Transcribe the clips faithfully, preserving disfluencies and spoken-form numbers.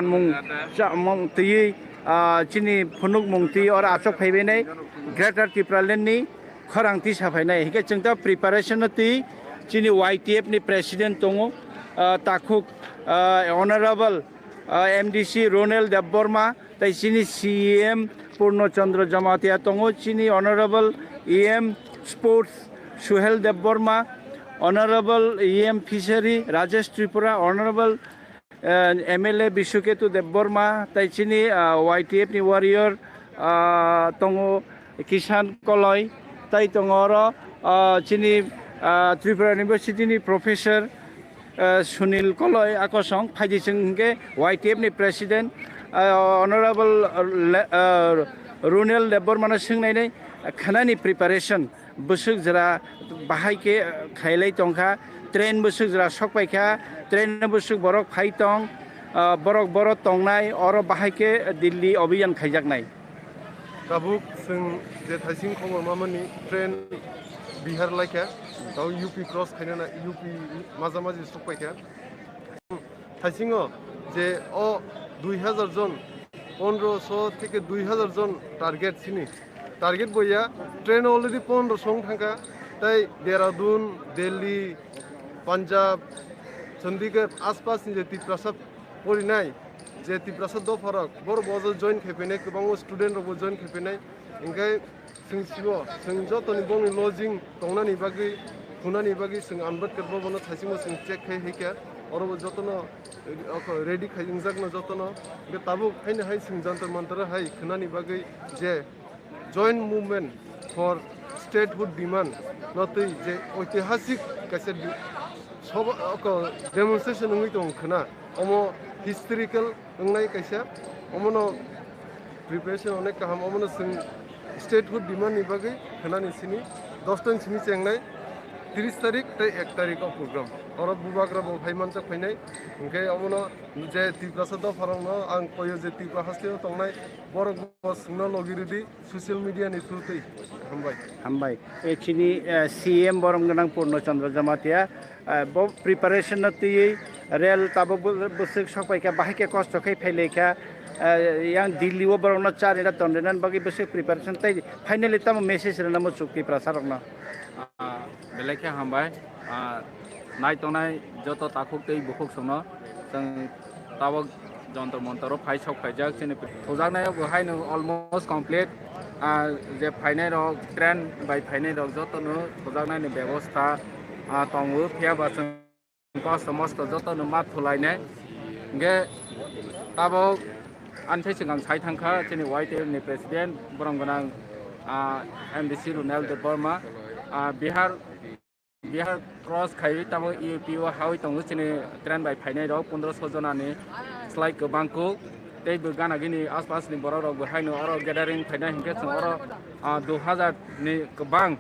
mung, cha-, mung twi, ah, chini phunukmung twi oro achuk phaibainai Greater Tipraland ni khorang tisa phainai. Hingke chwng ta preparation no twi chini Y T F ni president tongo, ah, takhuk, ah, Honorable, ah, M D C Ronel Debbarma, tai chini C E M Purno Chandra Jamatia tongo, chini Honorable E M Sports Suhel Debbarma, Honorable E M Fishery Rajesh Tripura, Honorable eh, M L A Bishuketu Debbarma, tai chini, ah, Y T F ni warrior, ah, tongo Kishan Koloi, tai tongo oro, ah, chini, ah, Tripura University ni professor, eh, Sunil Koloi akosong phaidi chwng hwnkhe Y T F ni president, ah, Honorable, ah, Le-, ah, Runel Debbarma no swngnainai khwnani preparation. Bwswk jora bahai khe khailai tongkha, train bwswk jora sokpaikha, train bwswk borok phai tong, ah, borok boro tongnai, oro bahai khe Delhi obhiyan khaijaknai. Tabuk chwng je thaising khobor mamani train Bihar laikha, tau U P cross khainana U P maja maji sokpaikha. Thaisingo je o dui hazar jon, pondroso theke dui hazar jon target sini. Target boya, train already pondroso wng thangkha. Tai Dehradun, Delhi, Punjab, Chandigarh aspas ni je Tiprasa porinai, je Tiprasa dopharok, borok bo join khai phainai, kwbangma student rokbo join khai phainai. Hingkhe Chwng sibo, chwng jotoni bongni lodging tongnani bagwi, thunani bagwi chwng Ambedkar Bhavan no thaisingo chwng check khai hai khe, oro bo jotono, eh, oko ready khai wngjakno jotono. Hingkhe tabuk haino hai chwng Jantar Mantar hai khwnani bagwi je joint movement for statehood demand no twi je oitihasik kaisa di-, soba, oko demonstration wngwi tongo khwna. Omo historical wngnai kaisa, omono preparation onek kaham, omono chwng statehood demand ni bagwi khwnani sini dos ta ni simi chengnai, tris tarik tei ek tarik o program. Oro bubagra bo phai manjak phainai, hwnkhe omono je Tiprasa dopharokno ang koyo je Tripura hasteo tongnai borok bo chwngno logi rwdi. Social media ni through twi. Hambai. Hambai. E chini, eh, C M borom gwnang Purno Chandra Jamatia, eh, bo preparation no twiwi rel tabuk bo-, bwswk sok paikha, bahai khe kosto khe phailaikha, eh, yang Delhi o borok no charina tonrina bagwi bwswk preparation tei finally tamo message rwna muchuk Tiprasa rokno. Ah, belai khe hambai. Ah, nai tongnai joto takhuk tei bukhuk songno chwng tabuk Jantar Mantar o phai sok phaijak chini thujaknai o bo haino almost complete. Ah, je phainai rok, train bai phainai rok jotono thujaknai ni bebosta, ah, tongo, phiya ba chwng kosto mosto jotono ma thulainai. Hingkhe tabuk ani thai swkang sai thangkha chini Y T F ni president borom gwnang, ah, M D C Runel Debbarma, ah, Bihar Bihar cross khaiwi tamo U P o hawi tongo chini train bai phainai rok pondroso jona ni slai kwbang kuk tei bo gana gini aspas ni borok rok bo haino oro gathering phainai hinkhe chwng oro, ah, dui hazar ni kwbang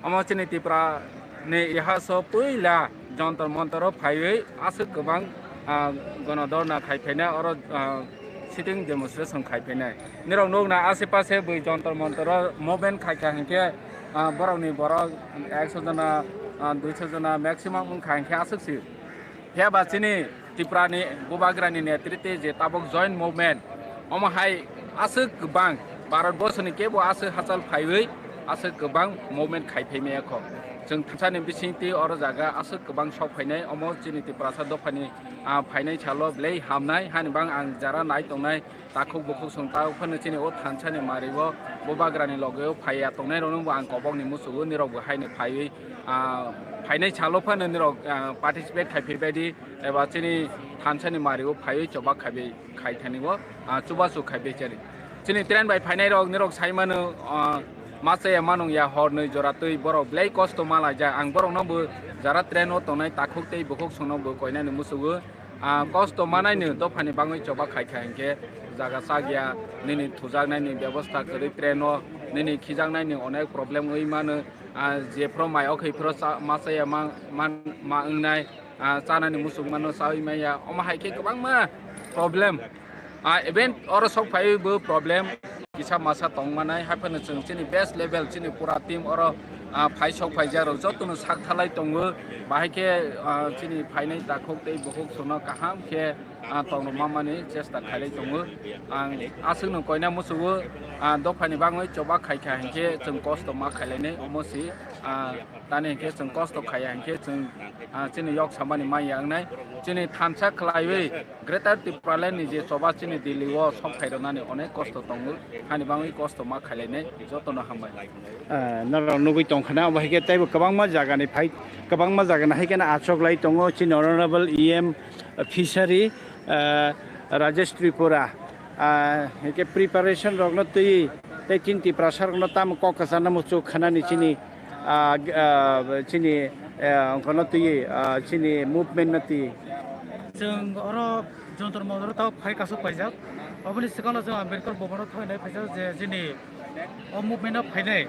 omo chini Tripura ni ihaso puila Jantar Mantar o phaiwi aswk kwbang, ah, gono dhorna khai phainai oro, ah, sitting demonstration khai phainai. Nirok nukna ashe pashe bui Jantar Mantar o movement khai kha hinkhe, ah, borokni borok ekso jona, ah, duiso jona maximum wngkha hinkhe aswk si. Phiya ba chini Tripura ni bubagra ni netritwe je tabuk joint movement, omo hai aswk kwbang Bharat borsoni kebo aswk hachal phaiwi aswk kwbang movement khai phaimaya kho. Chwng thansa ni bisingtwi oro jaga aswk kwbang sok phainai, omo chini Tiprasa dophani, ah, phainai salo belai hamnai, hani bang ang jara nai tongnai takhuk bukhuk song ta phano chini o thansa ni mari o bubagra ni loge o phaiya tongnai rok no bo ang kobok ni musugo nirok bo haino phaiwi, ah, phainai salo phano nirok, ah, participate khai phirbai di eba chini thansa ni mari o phaiwi choba khaibai khai thani o, ah, chubachu khaibai chari. Chini train bai phainai rok nirok sai mano, ah, ma chaya ma nung ya hor nwi jora twi borok belai kosto ma laijak. Ang borok no bo jara train o tongnai takhuk tei bukhuk song no bo koinani musugo. Ah, kosto manai ni dophani bangwi choba khai kha hinkhe jaga chakya nini thujaknai ni bebosta kwrwi train o nini khijaknai ni onek problem wi mano. Ah, jephru mai o khe phru cha-, ma chaya ma, ma, ma wngnai, ah, chanani muchung mano chawi maya omo hai khe kwbangma problem. Ah, event oro sok phaiwi bo problem kisa masa tong manai, hai phano chwng chini best level chini pura team oro, ah, phai sok phaijak rok jotono sak thalai tongo. Bahai khe, ah, chini phainai takhuk tei bukhuk sono kaham khe, ah, tongna mamani chesta khailai tongo. Ang aswkno koina muchungo, ah, dophani bagwi choba khaikha hinkhe chwng kosto ma khailainai, omo si, ah, tani hinkhe chwng kosto khaiya hinkhe chwng, ah, chini yok samani maya wngnai. Chini thansa khlaiwi Greater Tipraland ni je choba chini Delhi o sok phairwnani onek kosto tongo, hani bagwi kosto ma khailainai, jotono hambai. Ah, norok nugwi tongkha na, obo hai khe teibo kwbangma jagani phai, kwbangma jagani hai kheno achuk lai tongo chini Honorable E M Fishery, ah, Rajesh Tripura, ah, hai khe preparation rokno twi tei chini Tiprasa rokno tamo kok kwchangno muchuk khanani chini, ah, ah, chini, ah, ongkhorno twi, ah, chini movement no twi. Chwng oro Jantar Mantar o tamo phai kasu paijak. Oboni swkangno chwng Ambedkar Bhavan o thangnai phaijak je chini o movement o phainai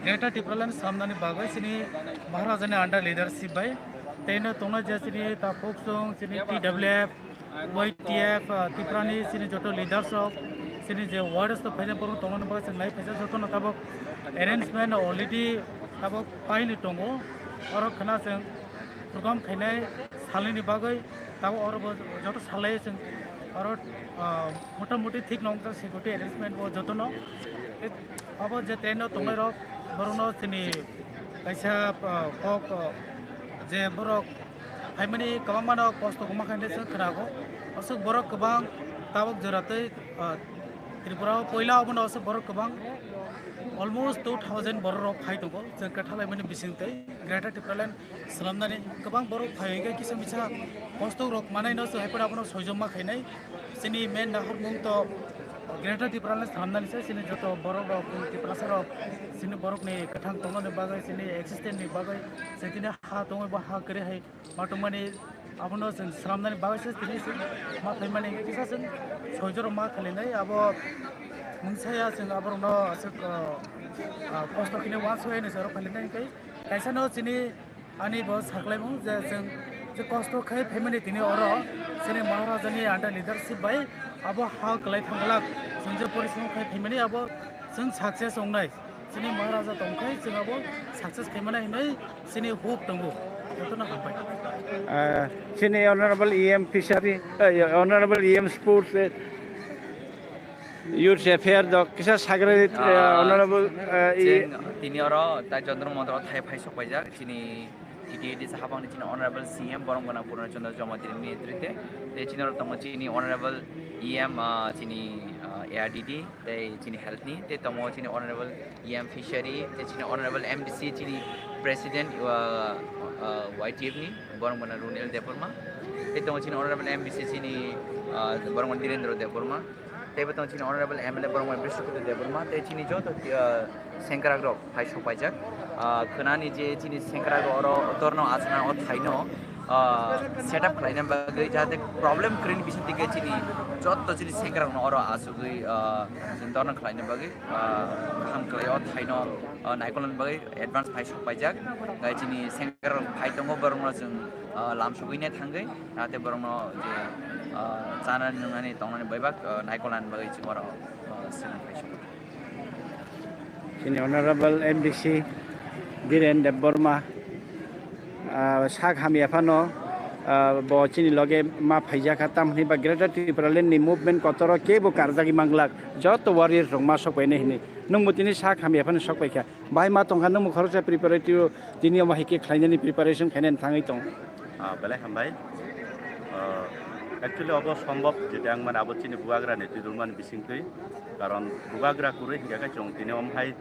Greater Tipraland swnamnani bagwi chini Maharaja ni under leadership bai tei no tongnai je chini takhuk chwng chini T W F, Y T F, ah, Tripura ni chini joto leaders rok chini je warriors rok phaijak borok tongnani bagwi chwng nai phaijak jotono tabok arrangement already tabok paini tongo. Oro khna chwng program khainai salnini bagwi tabok oro bo joto salai chwng oro, ah, mota moti thik nong ta security arrangement bo jotono. Abo je train o tongnai rok borokno chini kaisa, ah, kok, ah, je borok phaimani kwbangmano kosto kwma khainai chwng khnago. Aswk borok kwbang tabok jora tei, ah, Tripura o poila obono aswk borok kwbang almost two thousand borok rok phai tongo chwng kwthalaimani bisingtwi. Greater Tipraland swnamnani kwbang borok phai hwnkhe kisa misa kosto rok manai no chwng hai phano abono soijoma khainai. Chini main naharmung to Greater Tipraland swnamnani se chini joto borok rok Tiprasa rok chini borok ni kwthang tongnani bagwi chini existence ni bagwi chini ha tongwi bo ha kwrwi hai ma tongmani abono chwng swnamnani bagwi se tini chwng ma phaimani kisa chwng soijoro ma khalinai abo mungsa ya chwng aborokno aswk, ah, ah, kosto khini uansukya hinwi se oro khalinai hwnkhe kaisa no chini Ani bo saklaimung je chwng je kosto khai phaimani tini oro chini Maharaja ni under leadership bai abo ha kwlai thangglak chwng je porishrom khai phaimani abo chwng success wngnai. Chini Maharaja tongkhai chwng abo success khaimani hinwi chini hope tongo. Jotono hambai. Ah, chini Honorable E M Fishery, eh, Honorable E M Sports, eh, Youth Affair dok kisa sagra, eh, Ah, Honorable, eh, i- chwng tini oro tai Jantar Mantar o thai phai sok paijak chini T T A D C habangni chini Honorable C M Boromgana Purna Chandra Jamatia ni netrite, tei chini oro tongo chini Honorable E M, ah, chini, ah, A R D D, tei chini health ni, tei tongo chini Honorable E M Fishery, tei chini Honorable M D C chini President, ah, ah, Y T F ni Boromgana Runil Debbarma, tei tongo chini Honorable M D C chini, ah, Boromgana Dhirendra Debbarma. Tei bo tong chini Honorable M L A Boromgana Brishaketu Debbarma, tei chini joto, ah, sengkrak rok phai sok paijak. Ah, khwnani je chini sengkrak rok oro dorno achukna o thaino, ah, set up khlaina bagwi jahate problem kwrwini bising tike chini joto chini sengkrak no oro achugwi, ah, chini dorno khlaina bagwi, ah, kaham khlai o thaino, ah, naikolna bagwi advance phai sok paijak. Gai chini sengkrak rok phai tongo borokno chwng, ah, lam sogwi ne thangwi. Jahate borokno je, ah, chanani nwngnani tongnani baibak, ah, naikolnani bagwi chwng oro, ah, swrwng khaisukha. Chini Honorable M D C Dhiren Debbarma, ah, sak hamya phano, ah, bo chini loge ma phaijakha, tamni ba Greater Tipraland ni movement kotoro kebo karjagwi manglak, joto warriors rok ma sok painai hinwi. Nwngbo tini sak hamya phano sok paikha. Bai ma tongkha, nwngbo khoroksa preparative tini omo hai khe khlainani preparation khainani thangwi tong. Ah, belai hambai. Ah, actually, obo sombhob, jete ang mane abo chini bubagra ni twidulmani bisingtwi. Karon bubagra kwrwi hinkhe khe chwng tini omo hai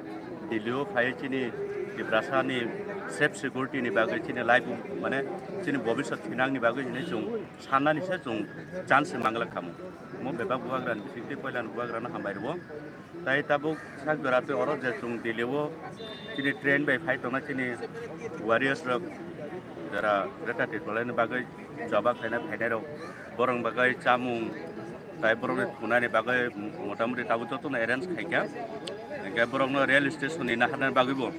Delhi o phai chini Tiprasa ni safe security ni bagwi, chini life, mane chini bobisot thinang ni bagwi hinwi chwng sannani se chwng chance manglak khamu. Omo bebak bubagra ni bisingtwi poila ni bubagra no hambai rwo. Tai tabuk sak jora tei oro je chwng Delhi o chini train bai phai tongna chini warriors rok jora Greater Tipraland ni bagwi choba khlaina phainai rok, borok ni bagwi chamung tai borok ni thunani bagwi motamoti tabuk joto no arrange khaikha. Hingke borok no rail station ni naharnani bagwi bo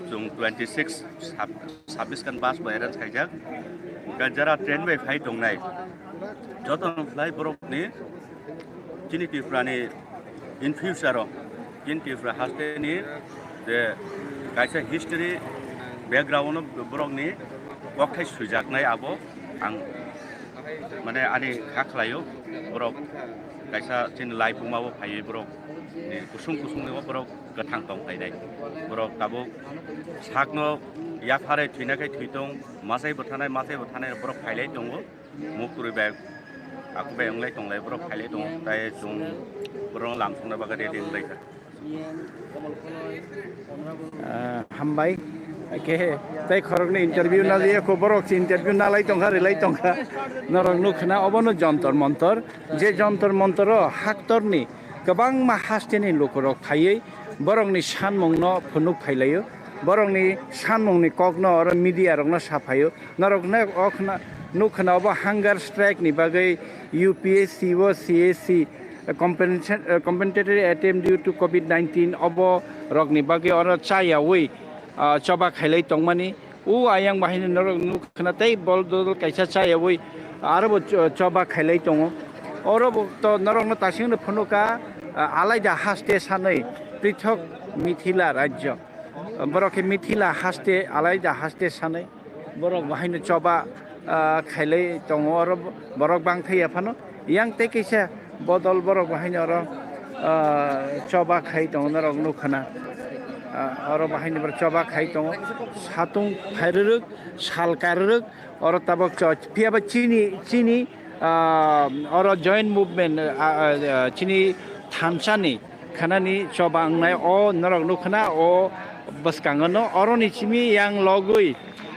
chwng twenty six sab-, sabbish khan bus bo arrange khaijak. Hingke jara train bai phai tongnai joto no khlai borok ni chini Tripura ni in future o chini Tripura haste ni je kaisa history background o borok ni kokthai swijaknai abo ang mane ani kha khlaio, borok kaisa chini laibuma o phaiwi borok ni kusung kusung o borok kwthang tong phainai. Borok tabuk sakno yapharwi thwina khai thwi tong, masai bwthanai, masai bwthanai borok phailai tongo. Muktwi bai aku bai wnglai tonglai borok phailai tongo, tai chwng borok lam songna bagwi ready wnglai kha. Ah, hambai. Ke tei khoroknwi interview na liya ko, borok si interview na lai tongkha, rilai tongkha. Norok nukhna obono Jontor Montor. Je Jontor Montor o haktorni kwbangma hasteni lukurok phaiwi borokni sanmungno phunuk phailaio. Borokni sanmungni kokno oro media rokno saphaio. Norok nai o khna-, nuk khna obo hunger strike ni bagwi U P S C o C A C compensation, eh, compensatory attempt due to covid nineteen obo rokni bagwi oro chayawi, ah, choba khailai tongmani. O ayang bahai norok nuk khna tei bol dodol kaisa chayawi aro bo cho-, choba khailai tongo. Oro bo to norokno tasingno phunuka, ah, alaida haste sanwi prithok Mithila rajyo. Borok khe Mithila haste, alaida haste sanai. Borok bo haino choba, ah, khailai tongo oro borok bang thai ya phano. Yang tei kaisa bodol borok bo haino oro, ah, choba khai tongo norok nukhana. Ah, oro bo haino borok choba khai tongo. Satung phairwrwk, sal karwrwk, oro tabok cho-, phiya ba chini, chini, ah, oro joint movement, ah, ah, ah, chini thansani khanani choba wngnai o norok nukhna o bwskango no oroni simi yang logwi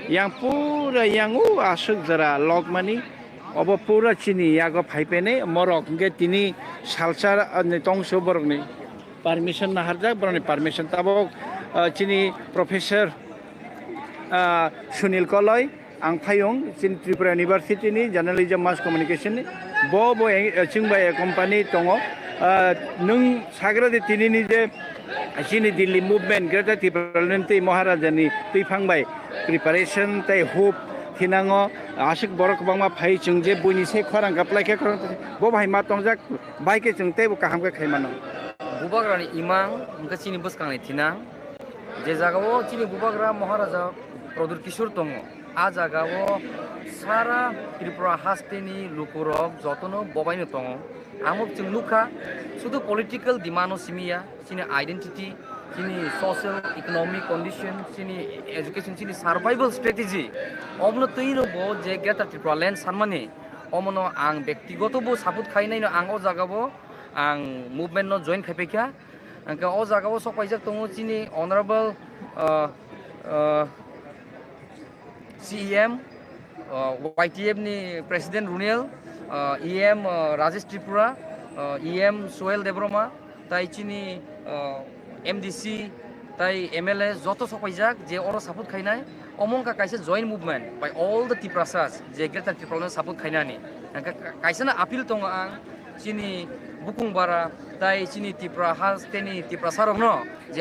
yang pura yang o aswk jora logmani obo pura chini yago phaiphene morok hwnkhe tini salsa ni tongso borokni permission naharjak, borokni permission tabok, ah, chini professor, ah, Sunil Koloi, ang phayung chini Tripura University ni Journalism Mass Communication ni. Bo bo eng-, eh, chwng bai company tongo. Ah, nwng sagra di tini ni je chini Delhi movement, Greater Tipraland tei Maharaja ni twiphang bai preparation tei hope thinango aswk borok kwbangma phai chwng je buini se khorang kaplai khe khorang bo bai ma tongjak bai khe chwng teibo kaham khe khai mano. Bubagrani imang hwnkhe chini bwskangni thinang. Je jagao chini bubagra Maharaja Pradyut Kishore tongo, a jagao sara Tripura hasteni lukurok jotono bobaino tongo. Amo chwng nukha, sudu political demand-o simi ya, chini identity, chini social, economic condition, chini education, chini survival strategy. Omono twino bo je Greater Tripura Land sanmani, omono ang bektigoto bo support khainaino ang o jagao ang movement-no join khaipaikha. Hwnkhe o jagao sok paijak tongo chini Honorable, uh, uh, C E M, uh, Y T F ni President Runel, uh, E M, uh, Rajesh Tripura, uh, E M Suel Debbarma, tai chini, uh, M D C, tai M L A joto sok paijak je oro support khainai. Omo wngkha kaisa joint movement by all the Tiprasas je Greater Tipraland-no support khainani. Hwnkhe kaisa no appeal tongo ang chini bukung bara tai chini Tipra hasteni Tiprasarokno je